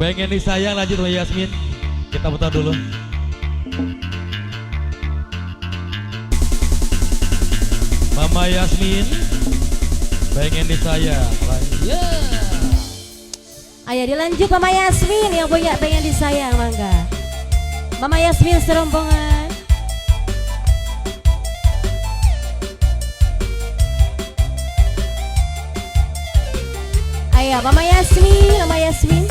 Pengen disayang, lanjut Mbak Yasmin. Kita putar dulu. Mama Yasmin pengen disayang. Ya. Ayo dilanjut Mama Yasmin yang punya pengen disayang, mangga. Mama Yasmin serombongan. Ayo Mama Yasmin, Mama Yasmin.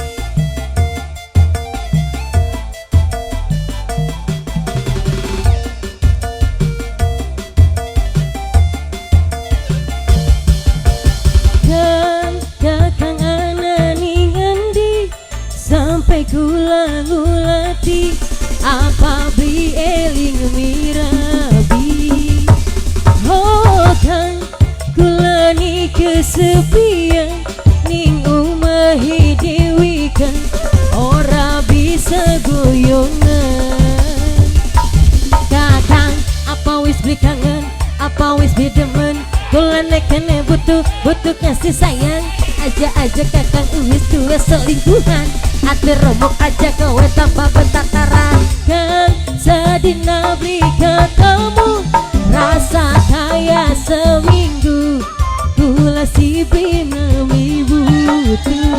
Kakang anani ngendi sampai kula ngulati apa beli eling mirabi. Oh kang kula ni kesepian ning omahe dewi kan ora bisa guyonan. Kakang apa wis beli kangen, apa wis beli demen, kula nek kene butuh butuh kasih sayang. Aja-aja kakang wis duwe selingkuhan, ati remuk aja kowe tanpa betataran. Kang sedina beli ketemu rasa kaya seminggu, kula si beli butuh.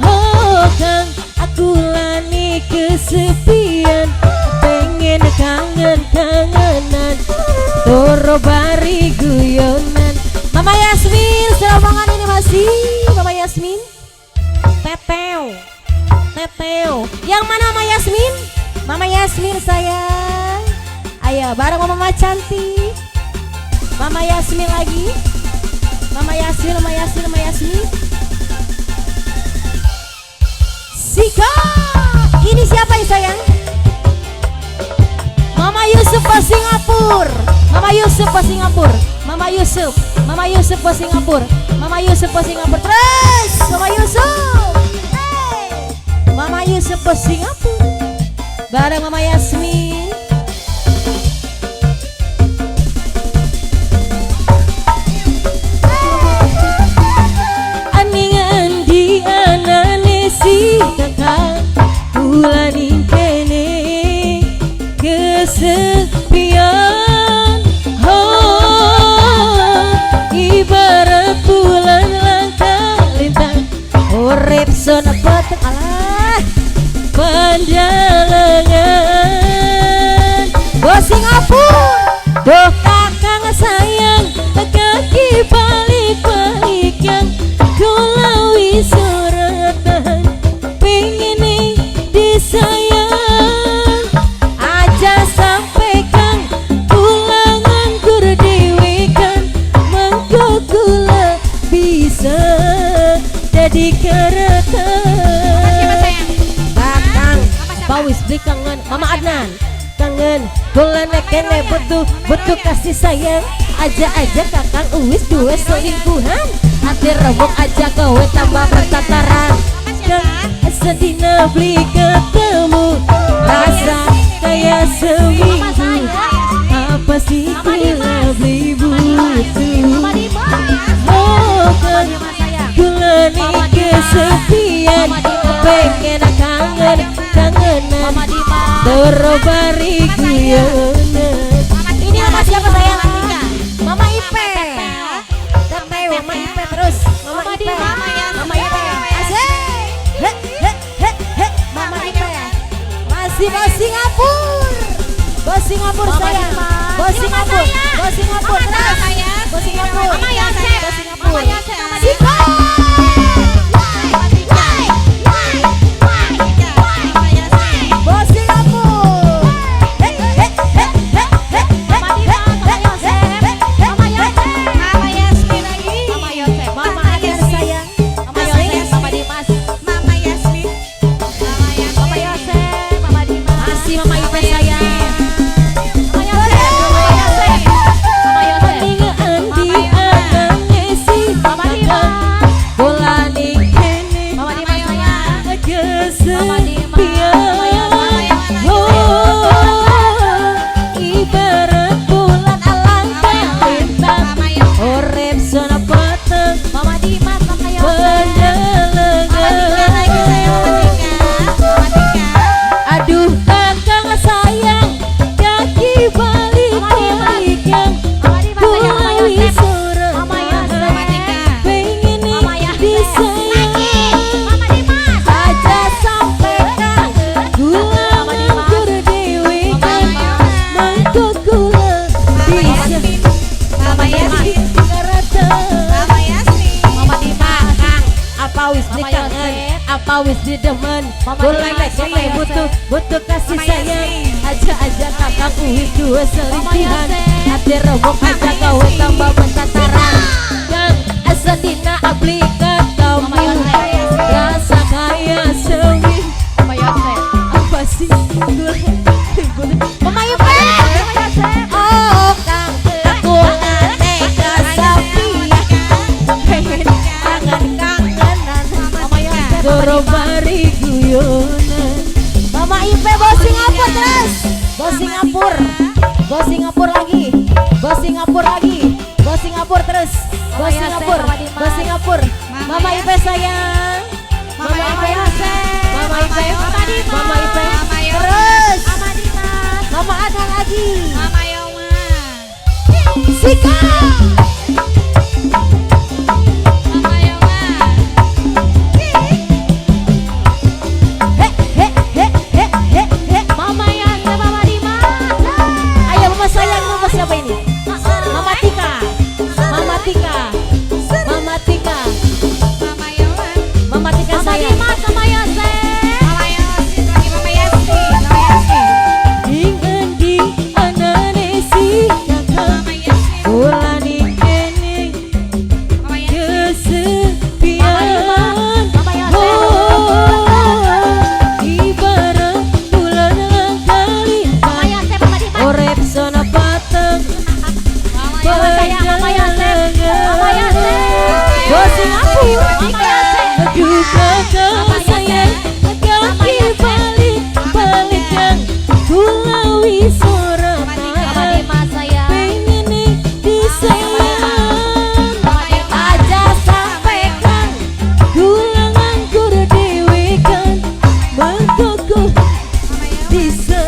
Oh kang aku lani kesepian, pengen kangen kangenan, toro bari guyonan. Mama Yasmin serombongan ini masih Mama Yasmin. Teteo, teteo. Yang mana Mama Yasmin? Mama Yasmin sayang. Ayo bareng Mama cantik. Mama Yasmin lagi. Mama Yasmin, Mama Yasmin, Mama Yasmin. Sika. Ini siapa nih sayang? Mama Yusuf ke Singapura. Mama Yusuf ke Singapura. Mama Yusuf, Mama Yusuf ke Singapura. Mama Yusuf ke Singapura. Terus Mama Yusuf. Hey. Mama Yusuf ke Singapura. Bareng Mama Yasmin. Aning endi anane si kakak kula ning kene kesepian. Oh ibarat bulan langka lintang, urip sona peteng alah pandalangan. Go Singapura, doh kakang sayang, kaki balik-balik yang kula wis ora tahan, pengine disayang. Aja sampai kang kula nganggur dewe kan, mengko kula bisa jadi karatan. Kakang bawis beli kangen Mama Adnan kangen kula nek kene butuh butuh kasih sayang. Aja-aja kakang wis duwe selingkuhan, hati remuk aja kowe tambah bertataran. Kang sedina beli ketemu rasa kayak seminggu, apa sih kula beli butuh. Oh kang kula ni kesepian, pengen kangen kangenan, terobari guyonan. Ini mama siapa sayang? Mama Ipe. Teteo, Mama Ipe terus. Mama Ipe. Mama Ipe. Asik. He he he he. Mama Ipe. Masih bos Singapura. Bos Singapura sayang. Bos Singapura. Bos Singapura terus. Bos Singapura. Mama Yosep. Bos Singapura. Mama Yosep. Sika. Bos Singapura. He he he he he. Mama Dimas, Mama Yosep. Mama Yosep. Mama Yasmin lagi. Mama Yosep. Mama Adnan sayang. Mama Yosep, Mama Dimas. Mama Yasmin. Mama Yosep, Mama Dimas. Masih Mama Ipe sayang. Mama Yosep, Mama Yosep. Mama Yosep. Ning endi anane si Mama kakang Dimas. Apa wis didemen? Mama Kula Dimas, kene Mama butuh Yosef. butuh kasih Mama sayang. Yasmin. Aja aja kakang wis duwe selingkuhan. Yosef. Ati remuk aja Mama gawe Yasmin. tambah pentataran. Kang asedina abli ketemu. Mama Yosef. Rasa kaya sewi. Mama Yosef. Apa sih? Gula gula. Mama Ipe. Mama Yosef. Oh, Kang, aku tega sapi. Pengen kangen-kangenan. Mama Yosef. Goro mari guyonan. Mama Ipe bos Singapura terus. Bos Singapura. Bos Singapura lagi. Bos Singapura lagi. Bos Singapura terus. Bos Mama Yosef, Singapura. Mama Dimas. Bos Singapura. Mama Mama Ipe sayang. Mama Mama Ipe. Yosef. Mama Ipe. Mama Dimas. Mama Ipe. Mama Yosef. Terus. Mama Dimas. Mama Adnan lagi. Mama Yoma. Sikat. Mama Yoma. He he he he he he. Mama Yosef, Mama Dimas. Ayo mama sayang, mama siapa ini? Mama Tika. Mama Tika. Mama Tika. Mama Yoma. Mama Tika Mama sayang. Dimas, Mama Yosef. Mama Yosef lagi Mama Yasmin. Mama Yasmin. Ing endi anane si kakang Mama Yasmin. kula ning kene Mama Yasmin. kesepian. Mama Yosef. Oh, ibarat bulan Mama kalintang Yosef, Mama Dimas. urip sono pateng Mama Yosef, Mama Yosef. Mama Yosef. Bos Singapura. Mama Yosef. Duka kang Mama Yosef. sayang kaki Yosef. balik balik kang kula wis ora Mama tahan Dimas sayang. pengen disayang Mama Yoma. aja sampai kang kula nganggur dhewe kan mengko bisa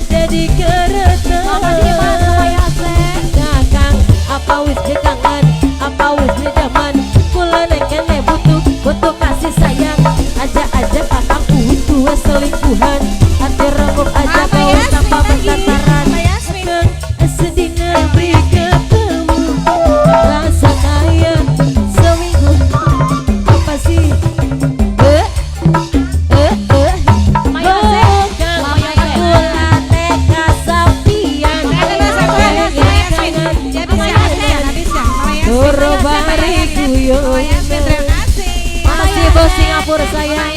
jadi kereta. Mama Dimas, Mama Yosef. Kakang, apa wis dikangen, apa wis didemen? Kula nek kene butuh, butuh kasih sayang. Aja aja kakang wis duwe selingkuhan. Hati remuk aja Mama gawe Yasmin tanpa lagi. pentataran. Mama Yasmin. Kang sedina beli ketemu. Rasa kaya seminggu. Apa sih? Eh, eh, eh. Mama Yosef. Oh, Kang, Mama Yosef. kula teka sapian. Turu bari guyon. Masih bos Singapura sayang.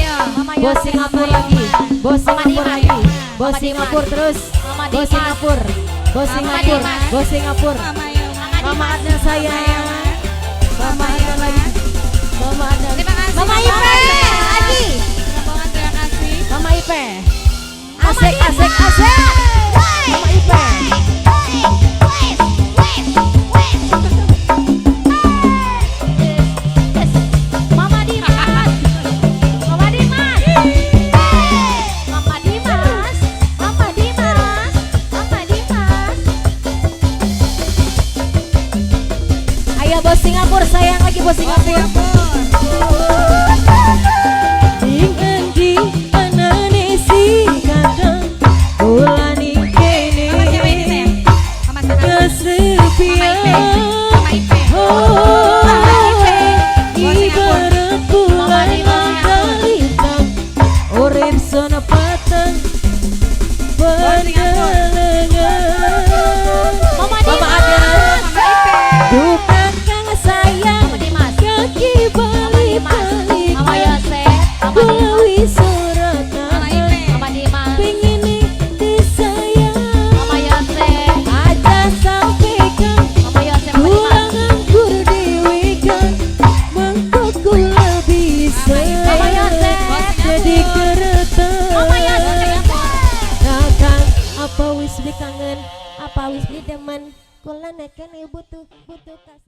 Bos Singapura lagi. Bos Singapura lagi. Bos Singapura terus. Mama Bos Dimas. Singapura. Bos Mama Singapura. Dimas. Bos Singapura. Mama Adnan sayang. Mama Adnan lagi. Mama Adnan. Terima kasih. Mama Ipe lagi. Terima kasih. Mama Ipe. Asik asik asik. Mama Ipe. Mama Dimas. Mama Dimas. Mama Dimas. Mama Dimas. Mama Dimas. Ayo bos Singapura sayang lagi bos Singapura. Ing endi anane si kakang kula ning kene kesepian. Oh, ibarat bulan kalintang urip sono pateng pendelengan. Mama Mama Dimas. Adnan. Duka kang sayang Mama Dimas. kaki balik balik Mama Yosef. Mama kula Dimas. wis ora tahan Mama Dimas. pengen disayang Mama Yosef. aja sampai kang Mama Yosef. Mama kula Dimas. nganggur dhewe kan mengko kula bisa Mama Yosef. jadi kereta. Mama Yosef. Kakang apa wis dikangen, apa wis didemen? Kula nek kene butuh butuh kasih.